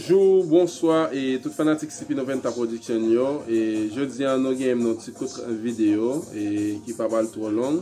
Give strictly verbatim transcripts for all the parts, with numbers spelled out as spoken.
Bonjou, bonswa e tout fanatik C P Noventa Production yo. E jodi a nou genyen yon ti kout videyo e ki pa pral twò long.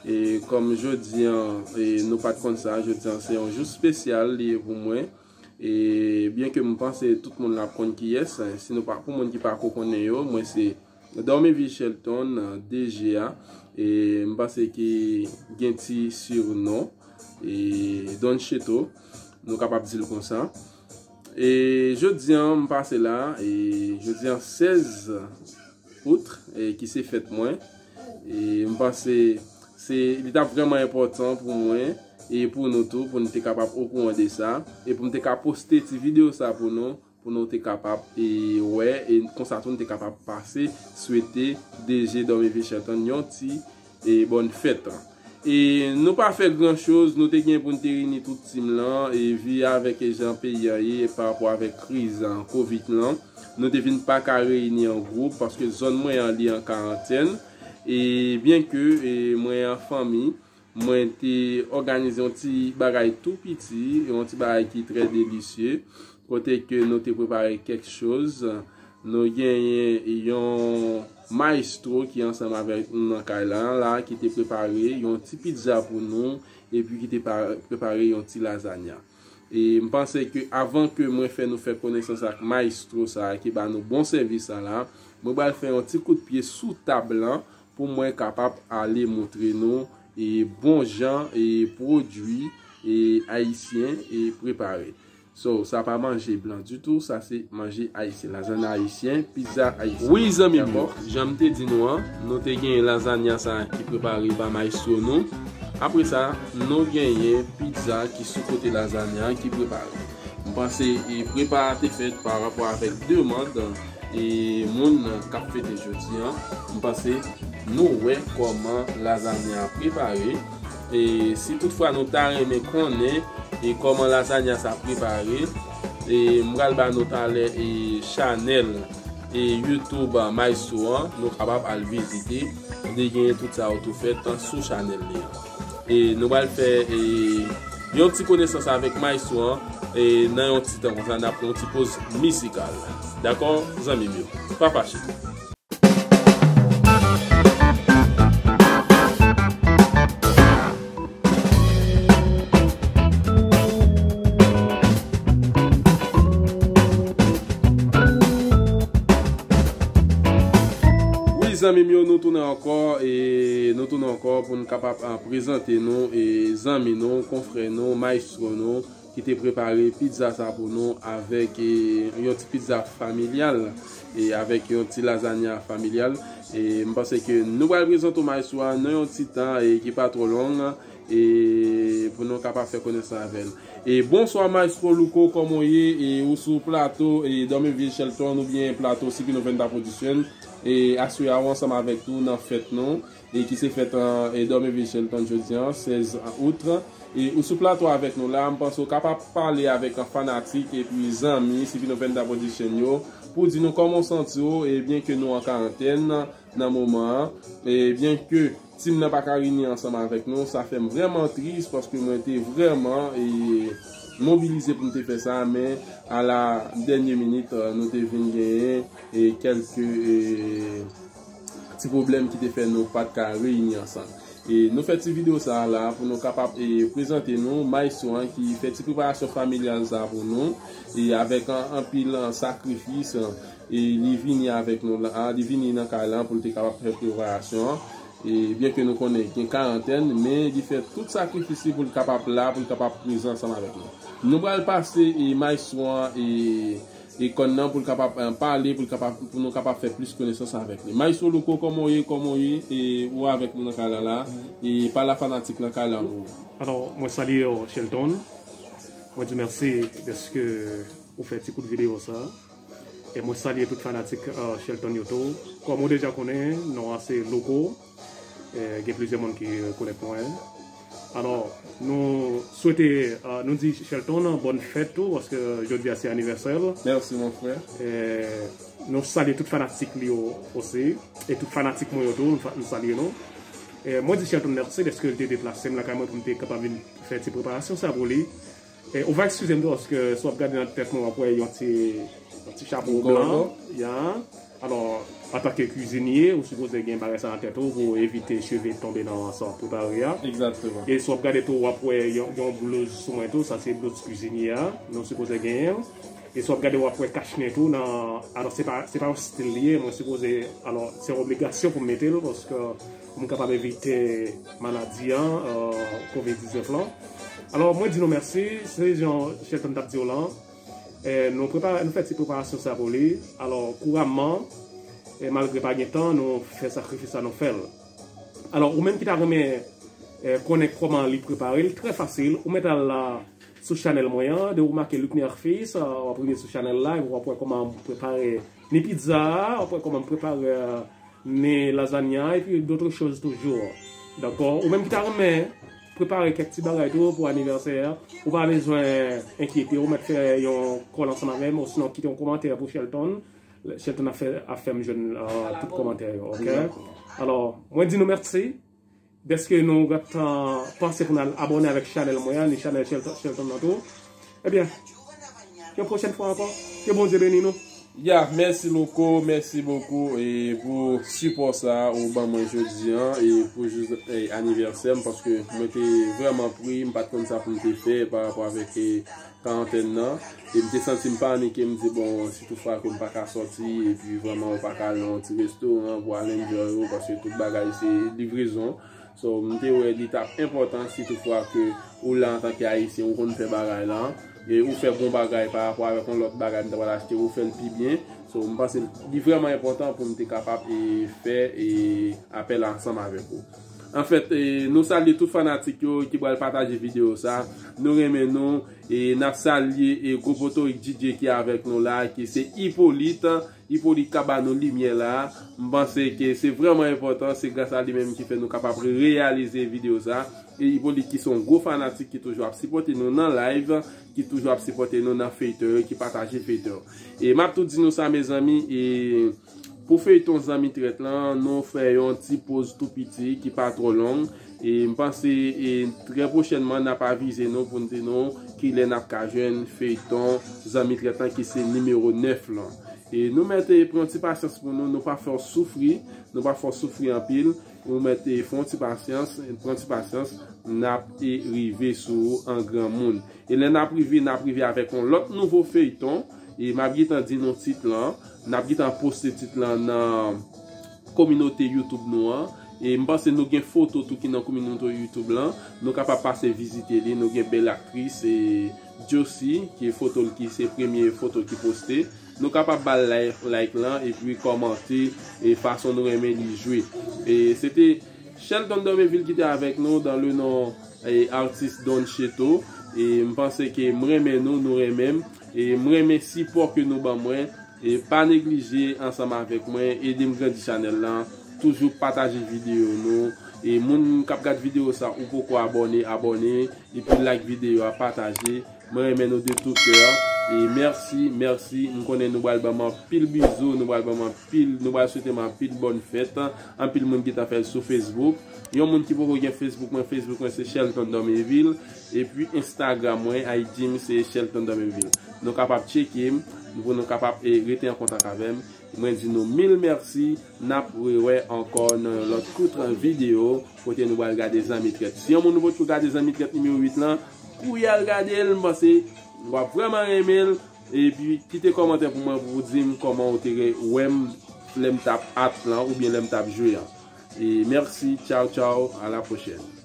E kòm jodi a e nou pa t konn sa, jodi a se yon jou espesyal li ye pou mwen. E byen ke m panse tout moun la ap konn kiyès, si nou pa, pou moun ki pa ko konnen yo, mwen se Dormeville Shelton, D G a. E m panse ki gen ti surnon, e Don Cheto, nou kapab di l konsa. E jodi a m pase la, e jodi a sèz out, e ki se fèt mwen. E m panse se, li t ap vrèman enpòtan pou mwen e pou nou tou, pou nou te kapab okouran de sa, e pou m te ka poste ti videyo sa pou nou, pou nou te kapab e wè, e konsa tou nou te kapab pase swete D G Dormeville Shelton yon ti e bòn fèt. E nou pa fè gran choz, nou te gen pou n te reyini tout team lan, e vi avèk e jan peyi a ye, e pa rapò avèk kriz an, kovid lan, nou te vin pa ka reyini an gwoup, paske zòn mwen an li an karantèn, e byen ke e mwen an fanmi, mwen te òganize yon ti bagay tou piti, yon ti bagay ki trè delisye, kote ke nou te prepare kèk choz. Nou genyen yon maestro ki ansanm avèk nou nan kay la, la, ki te prepare yon ti pizza pou nou, epi ki te pa, prepare yon ti lazanya. E m panse ke avan ke mwen fè nou fè konesans ak maestro sa a ki ba nou bon sèvis sa la, mwen pral fè yon ti kout pye sou tab lan pou mwen kapab ale montre nou e bon jan e pwodui e ayisyen e prepare. So, sa pa manje blan ditou, sa se manje ayisyen. Lazanya ayisyen, pizza ayisyen. Wi, zanmi m yo, jan m te di nou an, nou te gen lazanya sa ki prepare pa maestro nou. Apre sa, nou genyen pizza ki sou kote lazanya ki prepare. M panse e prepa a te fèt pa rapò avèk demann e moun k ap fete jodi an. M panse nou wè kòman lazanya prepare. E si toutfwa nou ta renmen konnen e kòman lazanya sa prepare, e m pral ba nou talè e chanèl e YouTube Maestro an, nou kapab al vizite. Li genyen tout sa yo tou fèt sou chanèl li an. E nou pral fè e yon ti konesans avèk Maestro an, e nan yon ti tan konsa, n ap pran yon ti poz mizikal. Dakò, zanmi m yo? Pa fache. Wi, zanmi m yo, nou tounen ankò, e nou tounen ankò pou n kapab, a, prezante nou, e zanmi nou, konfrè nou, maestro nou, ki te prepare pizza sa pou nou avèk, e, yon ti pizza familyal, e avèk yon ti lazanya familyal. E m panse ke nou pral prezante w maestro a nan yon ti tan, e ki pa twò long, e pou nou kapab fè konesans avè l. E bonswa maestro Louko, kòman w ye? E ou sou plato, e Dormeville Shelton oubyen plato C P Noventa Production. E aswè a ou ansanm avèk nou nan fèt nou, e ki se fèt an, e Dormeville Shelton jodi an, sèz out. E ou sou plato avèk nou la, m panse w kapab pale avèk an fanatik epi zanmi C P Noventa Production yo, pou di nou kòman w santi w, e byen ke nou an karantèn nan moman an, e byen ke team nan pa ka reyini ansanm avèk nou, sa fè m vrèman tris paske mwen te vrèman, e, mobilize pou m te fè sa, men a la dènye minit, e, nou te vin genyen, e, kèlke, e, ti pwoblèm ki te fè nou pa t ka reyini ansanm. E nou fè ti videyo sa a la pou nou kapab, e, prezante nou maestro an ki fè ti preparasyon familyal sa a pou nou, e avèk an, anpil, an, sakrifis, e li vini avèk nou la, li vini nan kay la pou l te kapab fè preparasyon an. E byen ke nou konnen gen karantèn, men li fè tout sakrifis li pou l kapab la, pou l kapab prezan ansanm avèk nou. Nou pral pase, e, maestro an, e, e kòn nan pou l kapab, e, pale, pou l kapab, pou nou kapab fè plis konesans avèk li. Maestro Louko, kòman w ye, kòman w ye, e ou avèk nou nan kay la la, e pale a fanatik nan kay la pou ou. Alò, mwen salye w, Shelton. Mwen di w mèsi dèske ou fè ti kout videyo sa. E mwen salye tout fanatik, e, Shelton yo tou. Kòm ou deja konnen, non an se Louko. E, gen plizyè moun ki, e, konèt mwen. Alò, nou swete, e, nou di Shelton bòn fèt tou, paske jodi a se anivèsè l. Merci, mon frère. E, nou salye tout fanatik li yo osi, e tout fanatik mwen yo tou, nou fa-, nou salye nou. E, mwen di Shelton mèsi dèske l te deplase m lakay mwen pou m te kapab vin fè ti preparasyon sa pou li. E, ou va eskize m tou, paske si w ap gade nan tèt mwen, w ap wè yon ti, yon ti chapo blan. Ya. Alò, antanke kwizinye, ou sipoze gen bagay sa nan tèt ou pou evite cheve tonbe nan sa w ap prepare a. Egzakteman. E si w ap gade tou, w ap wè yon, yon blouz sou mwen tou, sa se blouz kwizinye a, nou sipoze genyen l. E si w ap gade, w ap wè kachnen tou nan, alò, se pa, se pa yon stil li ye, mwen sipoze, alò, se yon obligasyon pou m mete l, paske pou m kapab evite maladi an, euh, kovid diznèf lan. Alò, mwen di nou mèsi, se jan Shelton t ap di w lan. Eh, nou prepare, nou fè ti preparasyon sa pou li. Alò, kouramman, eh, malgre pa gen tan, nou fè sakrifis la, nou fè l. Alò, ou menm ki ta renmen, eh, konnen kòman li prepare l, trè fasil, ou mèt al la sou chanèl mwen an, de ou make Luckner Fils, eh, w ap rive sou chanèl la, epi w ap wè kòman m prepare ni pizza a, w ap wè kòman m prepare, eh, ni lazanya, epi d'autres choses toujours. Donk, ou menm ki ta renmen prepare kèk ti bagay tou pou anivèsè a, ou pa bezwen enkyete, ou mèt fè yon kòl ansanm avè m, osinon kite yon kòmantè pou Shelton. Shelton ap fè, ap fè m jwenn, euh, tout kòmantè yo, ok? Alò, mwen di nou mèsi dèske nou gentan panse pou n al abòne avèk chanèl mwen an, ni chanèl Shelton, Shelton nan tou. Ebyen, yon pwochèn fwa ankò, ke Bondye beni nou. Ya, mèsi Louko, mèsi bokou, e pou sipò sa ou ban mwen jodi an, e pou jou, e, anivèsè m, paske mwen te vrèman pri, m pa t konn sa pou m te fè pa rapò avèk, e, karantèn nan. E m te santi m panike, m di, bon, si toutfwa ke m pa ka sòti, epi vrèman ou pa ka al nan yon ti restoran pou al enjoy ou, paske tout bagay se livrezon. So, m te wè li t ap enpòtan si toutfwa ke ou la antanke Ayisyen, ou konn fè bagay la, e ou fè bon bagay pa rapò avèk yon lòt bagay m ta pral achte, ou fè l pi byen. So, m panse li vrèman enpòtan pou m te kapab, e, fè, e, apèl ansanm avèk ou. Anfèt, e, nou salye tout fanatik yo ki pral pataje videyo sa. Nou renmen nou. E n ap salye, e, gwo potorik D J ki avèk nou la, ki se Hyppolite. Hyppolite k ap ba nou limyè la. M panse ke se vrèman enpòtan. Se gras a li menm ki fè nou kapab reyalize videyo sa. E Hyppolite ki se yon gwo fanatik ki toujou ap sipòte nou nan live, ki toujou ap sipòte nou nan feyton yo, ki pataje feyton yo. E m ap tou di nou sa, mezanmi, e pou feyton Zanmi Trèt lan, nou fè yon ti poz tou piti ki pa twò long. E m panse, e, trè pwochènman, n ap avize nou pou n di nou kilè n ap ka jwenn feyton Zanmi Trèt lan ki se nimewo nèf lan. E nou mèt, e, pran ti pasyans pou nou, nou pa fè w soufri, nou pa fè w soufri anpil. Nou mèt, e, fè yon ti pasyans, pran ti pasyans, n ap, e, rive sou ou an granmoun. E lè n ap rive, n ap rive avèk yon lòt nouvo feyton. E m ap gentan di nou tit lan. N ap gentan poste tit lan nan kominote YouTube nou an. E m panse nou gen foto tou ki nan kominote YouTube lan. Nou kapab pase vizite li. Nou gen bèl aktris, e, Josie, ki foto l ki se premye foto ki poste. Nou kapab ba l like, like lan, epi kòmante, e fason nou renmen li jwe. E se te Shelton Dormeville ki te avèk nou dans le nom, e, artist Don Cheto. E m panse ke m renmen nou, nou renmen m. E m renmen sipò ke nou ban mwen. E pa neglije ansanm avèk mwen, ede m grandi chanèl lan. Toujou pataje videyo nou. E moun k ap gad videyo sa, ou poko abòne, abòne. Epi like videyo a, pataje. Mwen renmen nou de tou kè. E mèsi, mèsi. M konnen nou pral ban m anpil bizou, nou pral ban m anpil, nou pral swete m anpil bòn fèt. Anpil moun gentan fè l sou Facebook. Yon moun ki poko gen Facebook mwen, Facebook mwen se Shelton Dormeville. Epi Instagram mwen, I G m se Shelton Dormeville. Nou kapab tcheke m, pou nou kapab, e, rete an kontak avè m. Mwen di nou mil mèsi, n ap rewè ankò nan yon lòt kout videyo kote nou pral gade Zanmi Trèt. Si yon moun nou potko gade Zanmi Trèt nimewo uit lan, kouri al gade l, m panse w ap vrèman renmen l. Epi kite kòmantè pou mwen pou w di m kòman w te re-, wè m lè m t ap act lan oubyen lè m t ap jwe an. E mèsi, tchaw tchaw, a la pwochèn.